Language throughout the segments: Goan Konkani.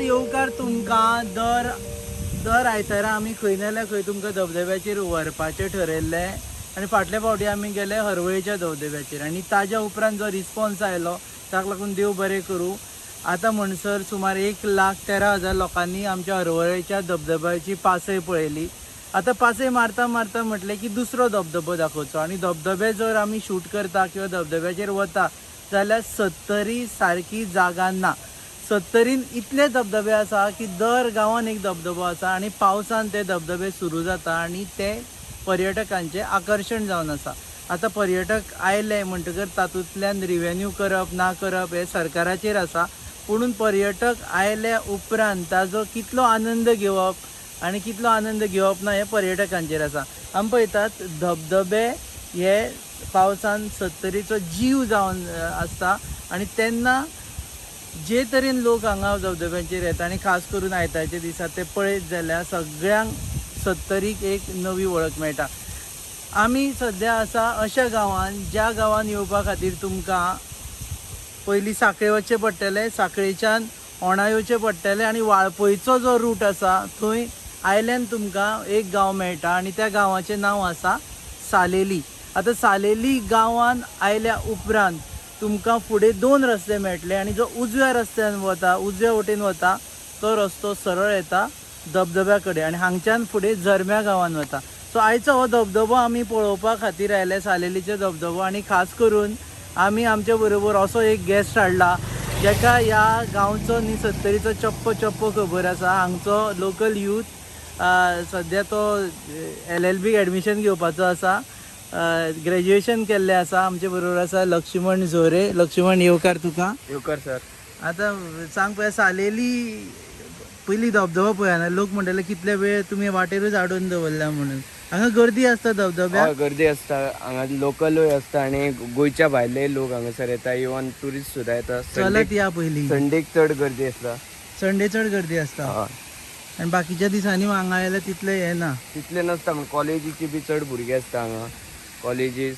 येवकार तुमकां. दर दर आयतारा आमी खंय ना जाल्यार खंय तुमकां धबधब्याचेर व्हरपाचें ठरयल्लें आनी फाटल्या फावटी आमी गेले हरवळेच्या धबधब्याचेर आनी ताज्या उपरांत जो रिस्पॉन्स आयलो ताका लागून देव बरें करूं. आतां म्हणसर सुमार 1,13,000 लोकांनी आमच्या हरवळेच्या धबधब्याची पासय पळयली. आतां पासय मारता मारता म्हटलें की दुसरो धबधबो दाखोवचो आनी धबधबे जर आमी शूट करता किंवा धबधब्याचेर वता जाल्यार सत्तरी सारकी जागा ना. सत्तरीन इतले धबधबे आसा की दर गांवान एक धबधबो आसा आनी पावसान ते धबधबे सुरू जाता आनी ते पर्यटकांचें आकर्शण जावन आसा. आतां पर्यटक आयले म्हणटकर तातूंतल्यान रिवेन्यू करप ना करप हें सरकाराचेर आसा, पुणून पर्यटक आयल्या उपरांत ताजो कितलो आनंद घेवप आनी कितलो आनंद घेवप ना हें पर्यटकांचेर आसा. आमी पळयतात धबधबे हे पावसान सत्तरीचो जीव जावन आसता आनी तेन्ना जे तरेन लोक हांगा धबधब्यांचेर येता आनी खास करून आयतारच्या दिसा ते पळयत जाल्यार सगळ्यांक सत्तरीक एक नवी वळख मेळटा. आमी सद्या आसा अशा गांवान ज्या गांवान येवपा खातीर तुमकां पयलीं सांखळे वचचें पडटलें, सांखळेच्यान होणा येवचें पडटलें आनी वाळपयचो जो रूट आसा थंय आयल्यान तुमकां एक गांव मेळटा आनी त्या गांवाचें नांव आसा सालेली. आतां सालेली गांवान आयल्या उपरांत तुमकां फुडें दोन रस्ते मेळटले आनी जो उजव्या रस्त्यान वता, उजव्या वटेन वता तो रस्तो सरळ येता धबधब्या कडेन आनी हांगच्यान फुडें झरम्या गांवान वता. सो आयचो हो धबधबो आमी पळोवपा खातीर आयले, सालेलीचो धबधबो, आनी खास करून आमी आमच्या बरोबर असो एक गेस्ट हाडला जेका ह्या गांवचो न्ही सत्तरीचो चप्प चप्प खबर आसा. हांगचो लोकल यूथ, सद्या तो LLB admission घेवपाचो आसा, ग्रेज्युएशन केल्लें आसा. आमचे बरोबर आसा लक्ष्मण झोरे. लक्ष्मण, येवकार तुका. येवकार सर. आतां सांग पळय, सालेली पयलीं धबधबो पळय ना, लोक म्हणटले कितले वेळ तुमी वाटेरूच हाडून दवरल्या म्हणून. हांगा गर्दी आसता धबधब्याक? हय, गर्दी आसता हांगा, लोकलूय आसता आनी गोंयच्या भायले लोक हांगासर येता, इवन ट्युरिस्ट सुद्दां येता. चलत या पयलीं. संडेक चड गर्दी आसता. संडे चड गर्दी आसता. हय. आनी बाकीच्या दिसांनी हांगा आयल्यार तितले हें ना, तितले नासता, पूण कॉलेजीची बी चड भुरगे आसता हांगा. कॉलेजीस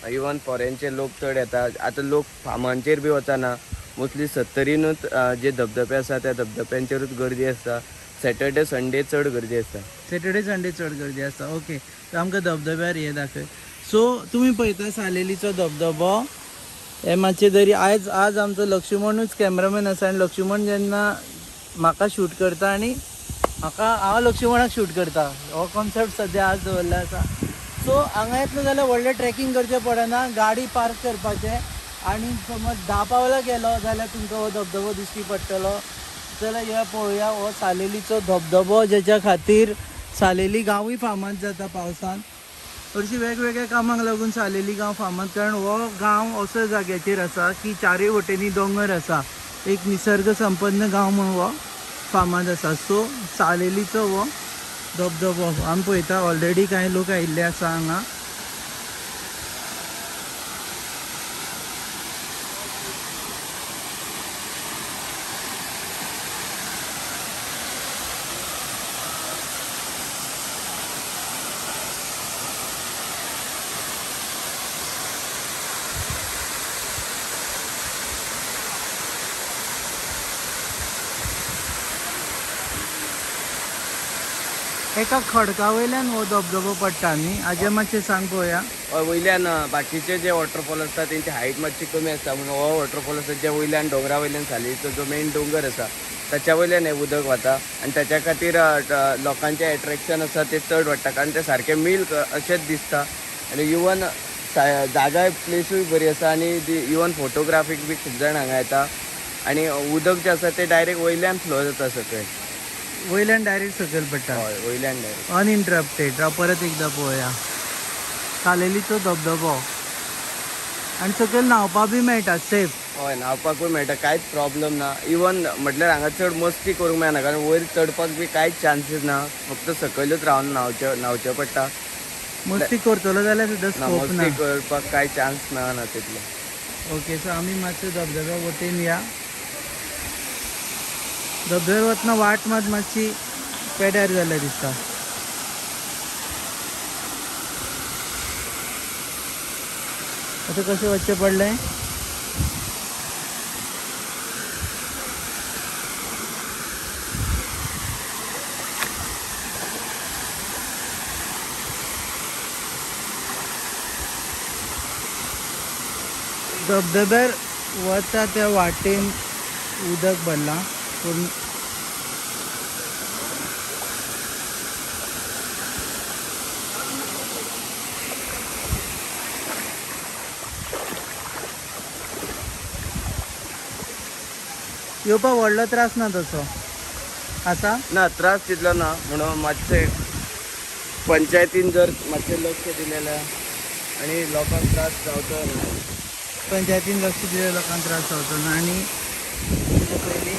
इवन फॉरेनचे लोक चड येता. आतां लोक फार्मांचेर बी वचना, मोस्टली सत्तरीनूच जे धबधबे आसा त्या धबधब्यांचेरूच गर्दी आसता. सॅटर्डे संडे चड गर्दी आसता. सॅटर्डे संडे चड गर्दी आसता. ओके, तर आमकां धबधब्यार हे दाखय. सो तुमी पळयता सालेलीचो धबधबो हे मातशें तरी आयज आज आमचो लक्ष्मणूच कॅमेरामॅन आसा आनी लक्ष्मण जेन्ना म्हाका शूट करता आनी म्हाका हांव लक्ष्मणाक शूट करता, हो कॉन्सेप्ट सद्या आज दवरलो आसा. सो हांगा येतलो जाल्यार व्हडलें ट्रेकिंग करचें पडना, गाडी पार्क करपाचें आनी समज 10 पावलां गेलो जाल्यार तुमकां हो धबधबो दिश्टी पडटलो. चला या पळोवया हो सालेलीचो धबधबो, जेच्या खातीर सालेली गांवूय फामाद जाता पावसान. हरशीं वेगवेगळ्या कामांक लागून सालेली गांव फामाद, कारण हो गांव असो जाग्याचेर आसा की चारूय वटेनी दोंगर आसा, एक निसर्ग संपन्न गांव म्हूण हो फामाद आसा. सो सालेलीचो हो धबधबो आमी पळयता. ऑलरेडी कांय लोक आयिल्ले आसा हांगा. एका खडका वयल्यान हो धबधबो पडटा न्ही, हाजें मातशें सांग पळोवया. हय, वयल्यान बाकीचे जे वॉटरफॉल आसता तेंची हायट मातशी कमी आसता, म्हणून हो वॉटरफॉल आसा जे वयल्यान दोंगरा वयल्यान सालेलीचो जो मेन दोंगर आसा ताच्या वयल्यान हें उदक वता आनी ताच्या खातीर लोकांचें एट्रेक्शन आसा तें चड वाडटा, कारण तें सारकें मिल्क अशेंच दिसता आनी इवन जागाय प्लेसूय बरी आसा आनी इवन फोटोग्राफीक बी खूब जाण हांगा येता आनी उदक जें आसा तें डायरेक्ट वयल्यान फ्लो जाता सकयल. वयल्यान डायरेक्ट सकयल पडटा. हय, वयल्यान डायरेक्ट अनइंटरप्टेड. परत एकदां पळोवया सालेलीचो धबधबो आनी सकयल न्हांवपा बी मेळटा सेफ. हय, न्हांवपाकूय मेळटा, कांयच प्रॉब्लम ना. इवन म्हटल्यार हांगा चड मस्ती करूंक मेळना, कारण वयर चडपाक बी कांयच चान्सीस ना, फक्त सकयलूच रावन न्हांवचें पडटा. मस्ती करतलो जाल्यार सुद्दां ना, स्कोप ना, मस्ती करपाक कांय चान्स मेळना तितलो. ओके, सो आमी मातशे धबधब्या वटेन या. धबधब्यार वतना वाट मात मातशी पेड्यार जाल्या दिसता. आतां कशें वचचें पडलें? धबधब्यार वता त्या वाटेन उदक भरलां पूण येवपाक व्हडलो त्रास ना तसो आसा. ना, त्रास तितलो ना, म्हणून मातशें पंचायतीन जर मातशें लक्ष दिलें जाल्यार आनी लोकांक त्रास जावचो ना. पंचायतीन लक्ष दिलें लोकांक त्रास जावचो ना. आनी पयलीं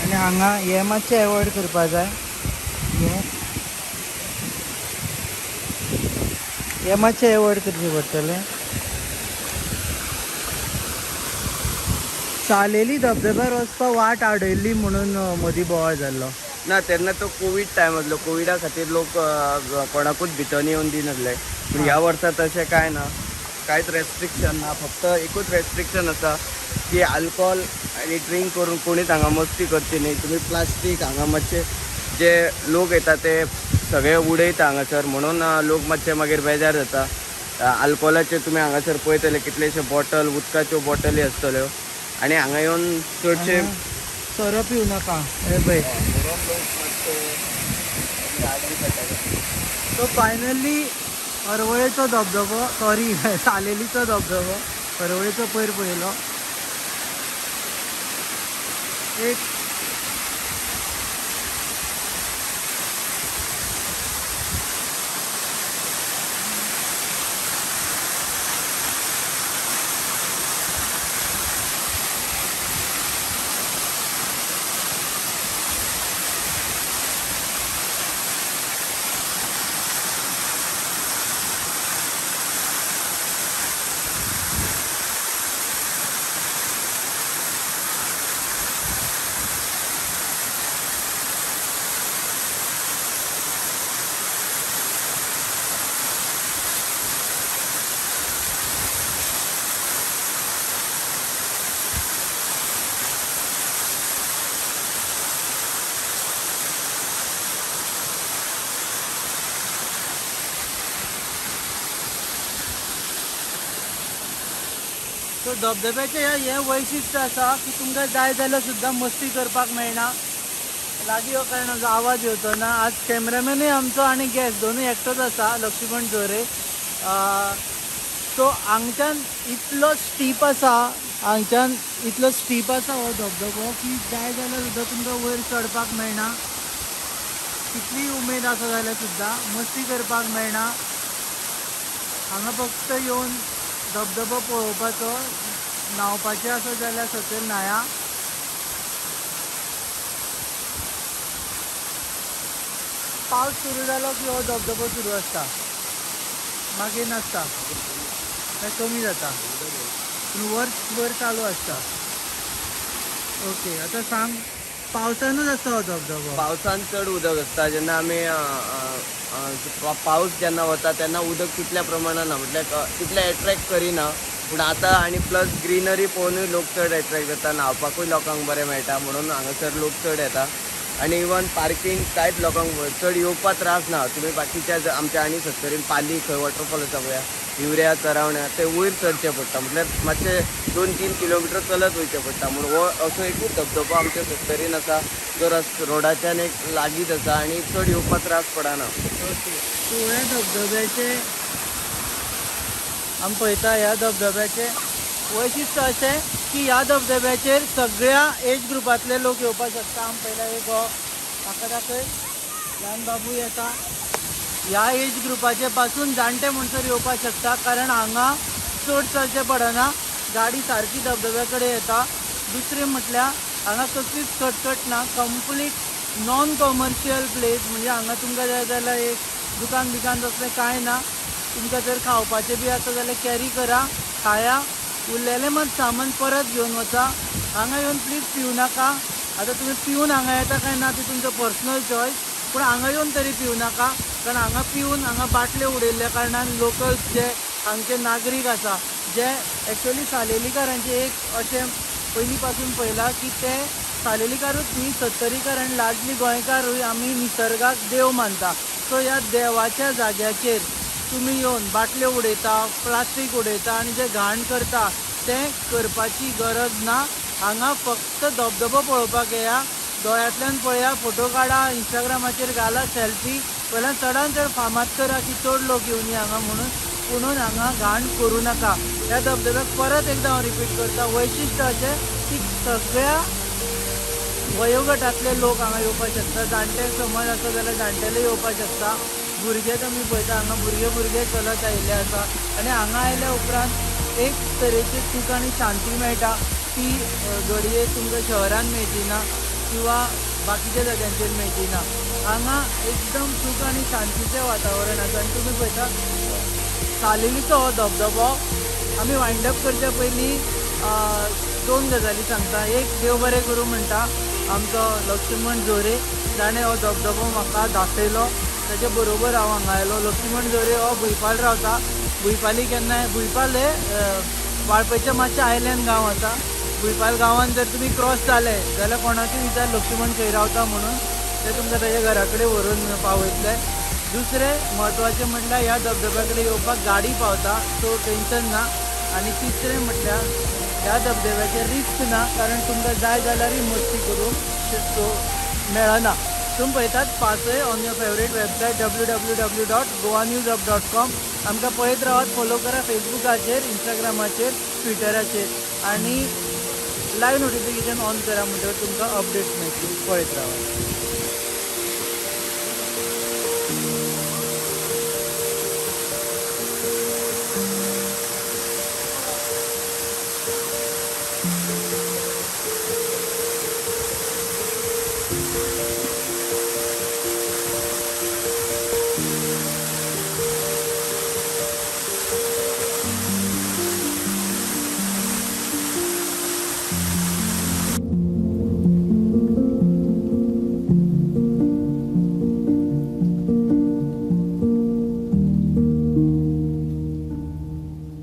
आनी हांगा हें मातशें एवॉयड करपा जाय, हें हें मातशें एवॉयड करचें पडटलें. सालेली धबधब्यार वचपाक वाट आडयल्ली म्हणून मदीं बोवाळ जाल्लो. ना, तेन्ना तो कोवीड टायम आसलो, कोविडा खातीर लोक कोणाकूच भितर येवन दिनासले. पूण ह्या वर्सा तशें कांय ना, कांयच रेस्ट्रिक्शन ना. फक्त एकूच रेस्ट्रिक्शन आसा की आल्कोहोल आनी ड्रिंक करून कोणीच हांगा मस्ती करची न्ही. तुमी प्लास्टीक हांगा मातशे जे लोक येता ते सगळे उडयता हांगासर, म्हणून लोक मातशे मागीर बेजार जाता. आल्कोहोलाचे तुमी हांगासर पळयतले कितलेशे बॉटल, उदकाच्यो बॉटली आसतल्यो आनी हांगा येवन चडशे सोरो पिवं नाका हे पळय. म्हणून लोक मातशे आगरी पडटा. सो फायनली हरवळेचो धबधबो, सॉरी सालेलीचो धबधबो, हरवळेचो पयर पळयलो. एक सो धबधब्याचें हें वैशिश्ट आसा की तुमकां जाय जाल्यार सुद्दां मस्ती करपाक मेळना, लागीं यो कारण आमचो आवाज येवचो ना. आज कॅमेरामॅनूय आमचो आनी गॅस्ट दोनूय एकटोच आसा, लक्ष्मण झोरे. सो हांगच्यान इतलो स्टीप आसा, हांगच्यान इतलो स्टीप आसा हो धबधबो की जाय जाल्यार सुद्दां तुमकां वयर चडपाक मेळना. कितलीय उमेद आसा जाल्यार सुद्दां मस्ती करपाक मेळना. हांगा फक्त येवन धबधबो पळोवपाचो, न्हांवपाचें आसा जाल्यार सकयल न्हाया. पावस सुरू जालो की हो धबधबो सुरू आसता, मागीर नासता, मागीर कमी जाता, पूण वर्सभर चालू आसता. ओके, आतां सांग, पावसानूच आसता हो धबधबो? पावसान चड उदक आसता. जेन्ना आमी पावस जेन्ना वता तेन्ना उदक तितल्या प्रमाणान ना, म्हटल्यार तितलें एट्रेक्ट करिना. पूण आतां आनी प्लस ग्रिनरी पळोवनूय लोक चड एट्रेक्ट जाता, न्हांवपाकूय लोकांक बरें मेळटा, म्हणून हांगासर लोक चड येता. आनी इवन पार्कींग कांयच लोकांक चड येवपाक त्रास ना. तुमी बाकीच्या आमच्या आनी सत्तरीन पाली खंय वॉटरफॉल आसा पळया, हिवऱ्या चरावण्या, ते वयर चडचें पडटा, म्हटल्यार मातशें 2-3 किलोमिटर चलत वयचें पडटा. म्हणून हो असो एकूच धबधबो आमच्या सत्तरीन आसा जो रोडाच्यान एक लागींच आसा आनी चड येवपाक त्रास पडना. ओके, सो ह्या धबधब्याचे आमी पळयता, ह्या धबधब्याचे वैशिश्ट अशें की ह्या धबधब्याचेर सगळ्या एज ग्रुपांतले लोक येवपाक शकता. आमी पळयला एक हो म्हाका दाखय ल्हान बाबू येता, ह्या एज ग्रुपाचे पासून जाणटे म्हणसर येवपाक शकता, कारण हांगा चड चलचें पडना, गाडी सारकी धबधब्या कडेन येता. दुसरें म्हटल्यार हांगा कसलीच कटकट ना, कंप्लीट नॉन कॉमर्शियल प्लेस, म्हणजे हांगा तुमकां जाय जाल्यार एक दुकान बिकान तसलें कांय ना. तुमकां जर खावपाचें बी आसा जाल्यार कॅरी करा, खाया, उरलेलें मात सामान परत घेवन वचा. हांगा येवन प्लीज पिवं नाका. आतां तुमी पिवन हांगा येता काय ना ती तुमचो पर्सनल चॉयस, पूण हांगा येवन तरी पिवं नाका, कारण हांगा पिवन हांगा बाटल्यो उडयल्ल्या कारणान लोकल्स जे हांगचे नागरीक आसा, जे एक्चुअली सालेलीकारांचे एक अशें पयलीं पासून पळयलां की ते सालेलीकारूच न्ही, सत्तरीकार आनी लार्जली गोंयकारूय आमी निसर्गाक देव मानता. सो ह्या देवाच्या जाग्याचेर तुमी येवन बाटल्यो उडयता, प्लास्टीक उडयता आनी जे घाण करता तें करपाची गरज ना. हांगा फक्त धबधबो पळोवपाक येया, दोळ्यांतल्यान पळया, फोटो काडा, इंस्टाग्रामाचेर घाला सेल्फी. वयल्यान चडान चड फामाद करा की चड लोक येवनी हांगा म्हणून. पुणून हांगा घाण करूं नाका. ह्या धबधब्याक परत एकदां हांव रिपीट करता, वैशिश्ट अशें की सगळ्या वयोगटांतले लोक हांगा येवपाक शकता. जाणटे समज आसा जाल्यार जाणटेले येवपाक शकता. भुरगे तुमी पळयता हांगा भुरगे भुरगे चलत आयिल्ले आसा आनी हांगा आयल्या उपरांत एक तरेची सूख आनी शांती मेळटा ती घडये तुमकां शहरान मेळची ना किंवा बाकीच्या जाग्यांचेर मेळची ना. हांगा एकदम सूख आनी शांतीचें वातावरण आसा आनी तुमी पळयता सालेलीचो हो धबधबो. आमी वायंड अप करच्या पयलीं दोन गजाली सांगता. एक, देव बरें करूं म्हणटा आमचो लक्ष्मण जोरे, जाणें हो धबधबो म्हाका दाखयलो, ताचे बरोबर हांव हांगा आयलो. लक्ष्मण जोरे हो भुंयपाल रावता. भुंयपाली केन्नाय, भुंयपाल हे वाळपयच्या मातशें आयल्यान गांव आसा. भुंयपाल गांवान जर तुमी क्रॉस जाले जाल्यार कोणाकूय विचार लक्ष्मण खंय रावता म्हणून, ते तुमकां ताच्या घरा कडेन व्हरून पावयतले. दुसरें म्हत्वाचें म्हटल्यार ह्या धबधब्या कडेन येवपाक गाडी पावता, सो टेंशन ना. आनी तिसरें म्हटल्यार ह्या धबधब्याचेर रिस्क ना, कारण तुमकां जाय जाल्यारूय मस्ती करूंक सो मेळना. तुमी पळयतात पासय on your favourite website www.goanewshub.com. आमकां पळयत रावात, फॉलो करा फेसबुकाचेर, इंस्टाग्रामाचेर, ट्विटराचेर आनी लायव्ह नोटिफिकेशन ऑन करा, म्हणटकर तुमकां अपडेट्स मेळटली. पळयत रावात.